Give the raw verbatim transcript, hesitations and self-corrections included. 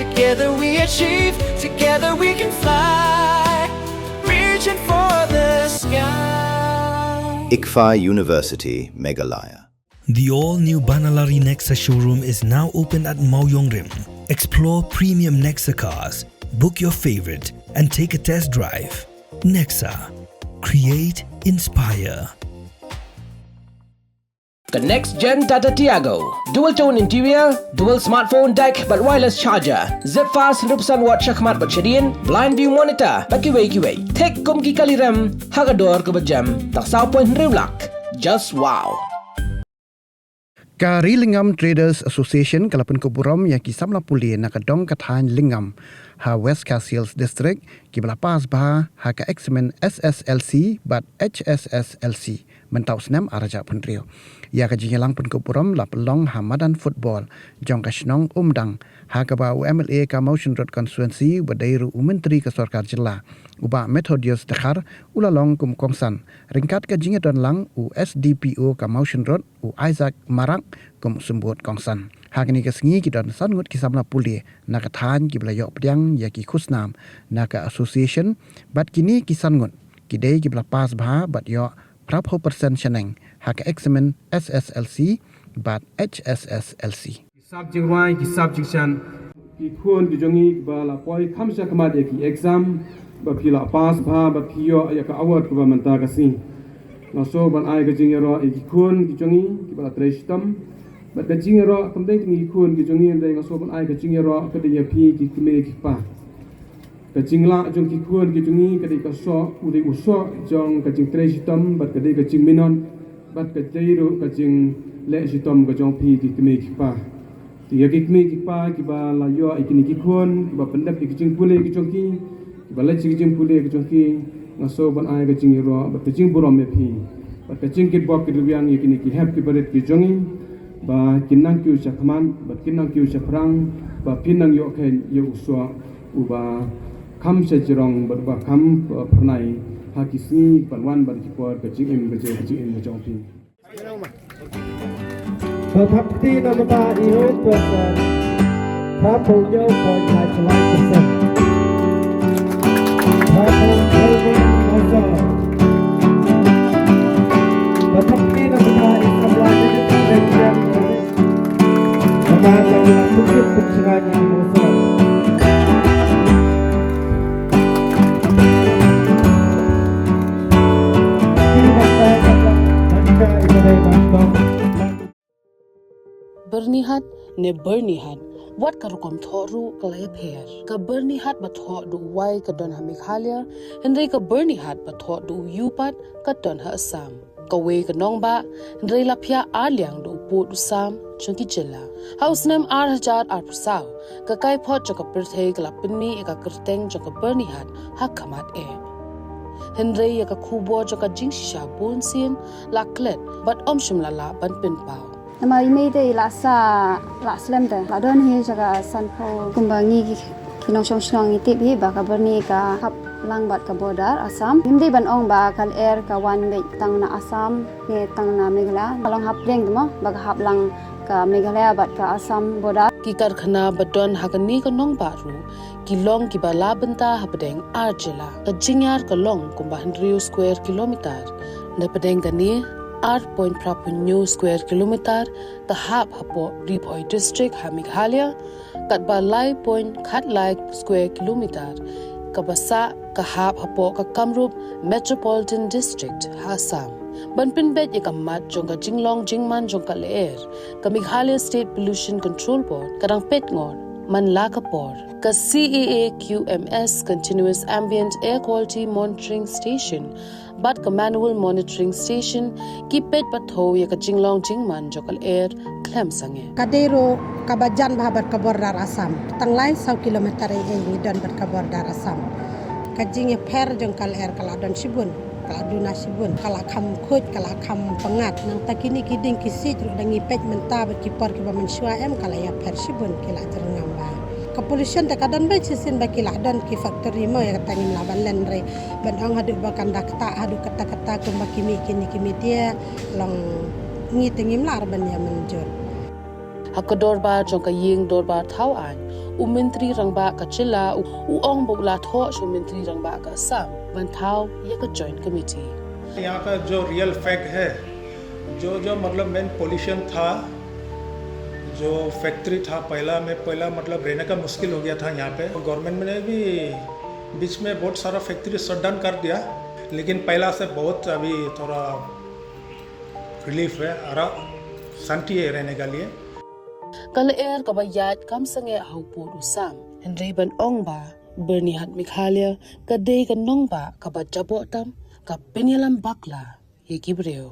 Together we achieve, together we can fly, reaching for the sky. ICFAI University, Meghalaya. The all-new Banalari Nexa showroom is now open at Mawjongrim. Explore premium Nexa cars, book your favorite, and take a test drive. Nexa. Create, inspire. Ka next gen Tata Tiago. Dual tone interior, dual smartphone deck, bad wireless charger. Zip fast, hundred percent watt shakhmat bad shadien, blind view monitor, bad kiwei kiwei. Thik kum ki kali rem, ha ka dor kaba jem, tang saw point hynriew lak. Just wow. Ka Ri Lyngngam Traders Association ka la pynkup burom ïa ki samla pule na ka dong ka thaiñ Lyngngam ha West Khasi Hills District kiba la pass bha ha ka eksamin S S L C bad H S S L C mynta u snem ar hajar arphew hynriew. Ïa ka jingïalang pynkup burom la pynlong ha madan football jong ka shnong Umdang ha kaba u M L A ka Mawshynrut constituency uba dei ruh u myntri ka sorkar jylla u Bah Methodius Dkhar u la long kum u kongsan ryngkat ka jingïadon lang u S D P O ka Mawshynrut u Isaac Marak kum u symbud kongsan. Ha kane ka sngi ki don san ngut ki samla pule na ka thaiñ kiba la ïoh pdiang ïa ki khusnam na ka association bad kine ki san ngut ki dei kiba la pass bha bad ïoh phra phew percent shaneng ha ka eksamin S S L C bad H S S L C. Ki sap jingrwai, ki sap jingshan. Ki khun ki jong ngi kiba la poi kham sha khmat ïa ki exam, ba phi la pass bha, ba phi ïoh ïa ka award kaba mynta ka sngi. Nga sngew ban ai ka jingïaroh ïa ki khun ki jong ngi kiba la trei shitom. Bad ka jingïaroh kam dei tang ïa ki khun ki jong ngi, hynrei nga sngew ban ai ka jingïaroh ka dei ïa phi ki kmie ki kpa. Ka jinglah jong ki khun ki jong ngi ka dei ka soh, u dei u soh jong ka jingtrei shitom, bad ka dei ka jingminot, bad ka dei ruh ka jingleh shitom ka jong phi ki kmie ki kpa. Te ïa ki kmie ki kpa kiba la ïoh ïa kine ki khun, kiba pyndep ïa ki jingpule ki jong ki, kiba leit ïa ki jingpule ki jong ki, nga sngew ban ai ka jingïaroh bad ka jingburom ïa phi. Bad ka jingkitbok kitrwiang ïa kine ki hep ki barit ki jong ngi, ba kin nang kiew sha khmat, bad kin nang kiew sha phrang, ba phin nang ïoh khein ïa u soh uba kham shajrong bad uba kham, uh, phyrnai ha ki sngi ban wan bad ki por ka jingim ka jong, ka jingim ka jong phi. Ba thap kti na mata i hoi tuan tuan. Thap pau nyau point hai chalai persen. Thap pau nyau point hai chalai. Ba thap kti na mata i samla i kti na kian. Byrnihat ne Byrnihat, wat ka rukom thoh ruh ka la ïapher. Ka Byrnihat ba thoh da u Y ka don ha Meghalaya, hynrei ka Byrnihat ba thoh da u U pat ka don ha Assam. Kawei ka nongbah, hynrei la phiah ar liang da u pud u sam jong ki jylla. Ha u snem ar hajar arphew saw, ka kaiphod jong ka pyrthei ka la pynmih ïa ka kyrteng jong ka Byrnihat ha khmat eh. Hynrei ïa ka khubor jong ka jingshisha bunsien la klet bad ym shym la lah ban pynpaw. Namar i mei te i la sah, la slem te, la don hi sha ka sanphew. Kumba ngi ki, ki nongshong shnong ngi tip hi ba ka Byrni ka hap lang bad ka border Assam. Ngim dei ban ong ba ka lyer ka wan beit tang na Assam ne tang na Meghalaya. Ka long hapdeng te mo ba ka hap lang ka Meghalaya bad ka Assam border. Ki karkhana ba don ha kane ka nongbah ruh ki long kiba la bynta hapdeng ar jylla. Ka jingïar ka long kumba hynriew square kilometer. Na pdeng kane, ar point phra phew hynñiew square kilometer ka hap hapoh Ri Bhoi District ha Meghalaya, katba lai point khatlai square kilometer kaba sah ka hap hapoh ka Kamrup Metropolitan District ha Assam. Ban pynbeit ïa ka mat jong ka jinglong jingman jong ka lyer, ka Meghalaya State Pollution Control Board ka dang peit ngor man la ka por. Ka C A A Q M S, Continuous Ambient Air Quality Monitoring Station bad ka Manual Monitoring Station ki peit pathou ïa ka jinglong jingman jong ka lyer khlem sangeh. Ka dei ruh kaba jan bha bad ka border Assam, tang lai saw kilometer ei ei ngi don bad ka border Assam. Ka jingïapher jong ka lyer ka la don shibun, ka la duna shibun, ka la kham khuid, ka la kham pyngngad. Nangta kine ki dieng ki siej ruh da ngi peit mynta bad ki por kiba mynshuwa em ka la ïapher shibun, ki la jyrngam bha. Ka pollution te ka don beit shisien ba ki la don ki factory mo, ïa kata ngim lah ban len re. Ban ong haduh ba kan da ktah haduh katta katta kumba ki mih kine ki media, long ngi te ngim lah re ban ïa mynjur. Ha ka dorbar jong ka ïing dorbar thaw aiñ, U Myntri Rangbah ka jylla u ong ba u la thoh sha u Myntri Rangbah ka Assam ban thaw ïa ka Joint Committee. यहाँ का जो रियल फैक्ट है, जो जो मतलब मेन पोल्यूशन था, जो फैक्ट्री था पहला में, पहला मतलब रहने का मुश्किल हो गया था यहाँ पे। गवर्नमेंट ने भी बीच में बहुत सारा फैक्ट्री शटडाउन कर दिया, लेकिन पहला से बहुत अभी थोड़ा रिलीफ है, आराम, शांति है रहने के लिए। Ka lyer kaba ïaid kam sangeh ha u pud u sam, hynrei ban ong ba Byrnihat Meghalaya ka dei ka nongbah kaba jaboh tam, ka pynïalam bakla ïa ki briew.